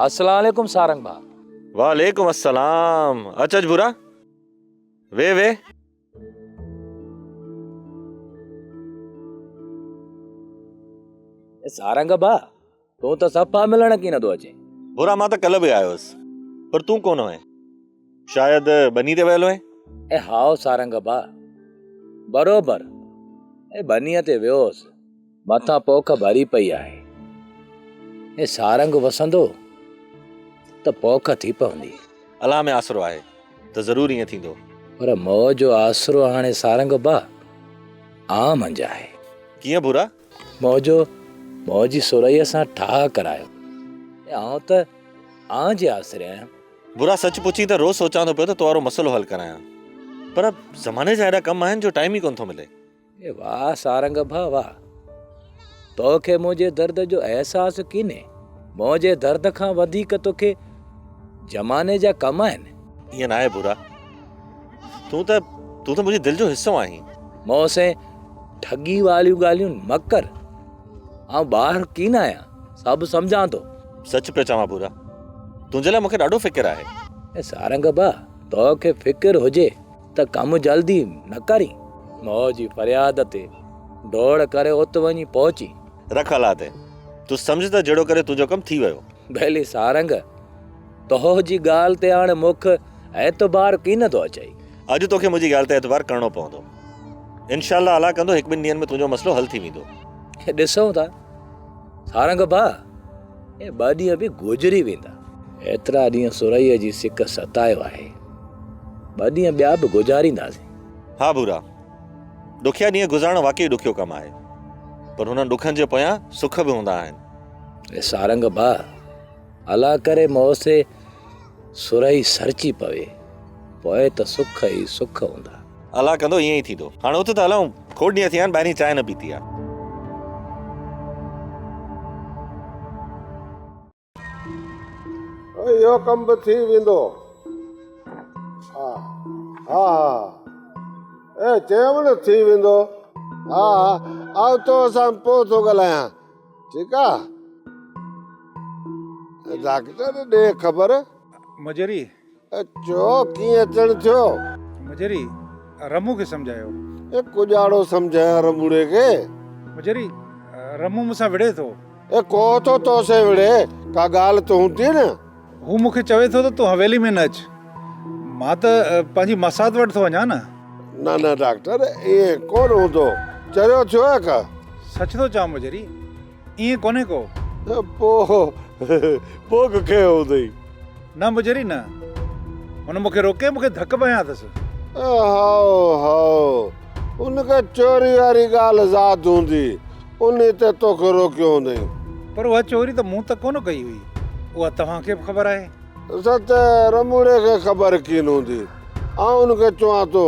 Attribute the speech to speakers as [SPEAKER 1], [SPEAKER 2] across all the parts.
[SPEAKER 1] السلام عليڪم سارنگ ڀاء.
[SPEAKER 2] وعليڪم السلام اچ اچ ڀورا ويهه ويهه.
[SPEAKER 1] سارنگ ڀاء تون ته صفا ملڻ ڪين ٿو اچين.
[SPEAKER 2] ڀورا مان ته ڪلهه به آيو هيس پر تون ڪونه هئين شايد ٻني تي ويل هئين.
[SPEAKER 1] اي هائو سارنگ ڀاء بروبر اي ٻنيء تي ويو هوس. مٿان پوک ڀري پئي آهي. اي سارنگ وسندو ته پوک ٿي پوندي.
[SPEAKER 2] الله ۾ آسرو آهي ته ضرور ائين ٿيندو.
[SPEAKER 1] پر مئو جو آسرو هاڻي سارنگ با عام منجهه آهي.
[SPEAKER 2] ڪيئن ڀورا؟
[SPEAKER 1] مئو جو مئو جي سرهيء سان ٺاهه ڪرايو. اي آئون ته آن جي آسري آهيان.
[SPEAKER 2] ڀورا سچ پڇين ته روز سوچان ٿو پيو ته تو وارو مسئلو حل ڪرايان. پر زماني جا ايڏا ڪم آهن جو ٽائيم ئي ڪونه ٿو ملي.
[SPEAKER 1] اي واهه سارنگ ڀا واهه. توکي منهنجي درد جو احساس ڪينهي. منهنجي درد کان وڌيڪ توکي زماني جا ڪم آهن.
[SPEAKER 2] ائين ناهي ڀورا. تون ته تون ته منهنجي دل جو حصو آهين.
[SPEAKER 1] مون سين ٺڳي واريون ڳالهيون نه ڪر. آئون ٻار ڪين آهيان. سڀ سمجهان ٿو.
[SPEAKER 2] سچ پيو چوان ڀورا. تنهنجي لاء مون کي ڏاڍو فڪر آهي.
[SPEAKER 1] اي سارنگ ڀا توکي فڪر هجي ته ڪم جلدي نه ڪرين. ماء جي فرياد تي ڊوڙ ڪري ات وڃي پهچي.
[SPEAKER 2] رک الله تي. تون سمجهه ته جهڙو ڪري تنهنجو ڪم ٿي ويو.
[SPEAKER 1] ڀيلي سارنگ، تو جي ڳالهه تي هاڻي مونک اعتبار ڪين ٿو اچئي.
[SPEAKER 2] اڄ توکي منهنجي ڳالهه تي اعتبار ڪرڻو پوندو. انشاء الله الله ڪندو هڪ ٻن ڏينهن ۾ تنهنجو مسئلو حل ٿي ويندو.
[SPEAKER 1] ڏسون ٿا سارنگ ڀاء، اهي ٻه ڏينهن به گذري ويندا. ايترا ڏينهن سرهيء جي سڪ ستايو آهي. ٻه ڏينهن ٻيا به گذارينداسين.
[SPEAKER 2] ها ڀورا، ڏکيا ڏينهن گذارڻ واقعي ڏکيو ڪم آهي، پر انهن ڏکن جي پويان سک به هوندا آهن.
[SPEAKER 1] اي سارنگ ڀاء، الله ڪري مون سي سرهي سرچي پوي، پوء ته سک ئي سک هوندا.
[SPEAKER 2] الله ڪندو ائين ئي ٿيندو. هاڻ اٿ ته هلون، کوڙ ڏينهن ٿيا آهن ٻاهرين چانهه نه پيتي آهي.
[SPEAKER 3] اهو ڪم به ٿي ويندو. ها ها ها اي چيم نه ٿي ويندو. ها ها آء تو سان پوء ٿو ڳالهايان ٺيڪ آ. ڊاڪٽر ڏي خبر.
[SPEAKER 4] مجري.
[SPEAKER 3] اچو ڪيئن اچڻ ٿيو؟
[SPEAKER 4] مجري، رمو کي سمجهايو.
[SPEAKER 3] اي ڪڄاڙو سمجهايان رموڙي کي.
[SPEAKER 4] مجري، رمو مون سان وڙهي ٿو.
[SPEAKER 3] اي ڪو ٿو توسين وڙهي، ڪا ڳالهه ته هوندي نه.
[SPEAKER 4] هو مون کي چوي ٿو ته تون حويلي ۾ نه اچ. مان ته پنهنجي ماسات وٽ ٿو وڃان نه.
[SPEAKER 3] نه نه ڊاڪٽر، ائين ڪونه هوندو. چريو ٿيو آهي ڪا؟
[SPEAKER 4] سچ ٿو چوان مجري، ائين ڪونهي ڪو.
[SPEAKER 3] پوء پوء ڪنهن هوندئي؟
[SPEAKER 4] نه مجري نه. هن مون کي روڪي مون کي ڌڪ به هنيا اٿس.
[SPEAKER 3] هائو هائو ان کي چوري واري ڳالهه ياد هوندي انهي تي توکي روڪيو هوندئين.
[SPEAKER 4] پر اها چوري ته مون ته ڪونه ڪئي هئي. اها توهان کي به خبر آهي.
[SPEAKER 3] سچ رموڙي کي خبر ڪين هوندي. آئون ان کي چوان ٿو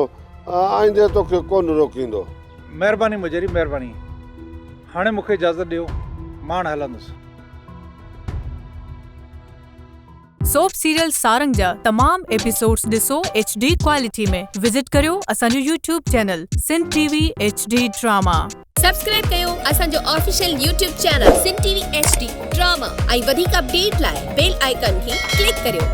[SPEAKER 3] آئيندي توکي ڪونه روڪيندو.
[SPEAKER 4] مهرباني مجري مهرباني. هاڻي مون کي اجازت ڏيو، مان هاڻ هلندس.
[SPEAKER 5] سوپ سيريل سارنگ جا تمام ايپيسوڊز ڏسو ايڇ ڊي ڪوالٽي ۾ وزٽ ڪريو اسان جو YouTube channel Sindh T V H D drama.
[SPEAKER 6] Subscribe ڪيو اسان جو official YouTube channel Sindh T V H D drama ۽ وڌيڪ اپڊيٽ لاء بيل آئيڪان کي ڪلڪ ڪريو.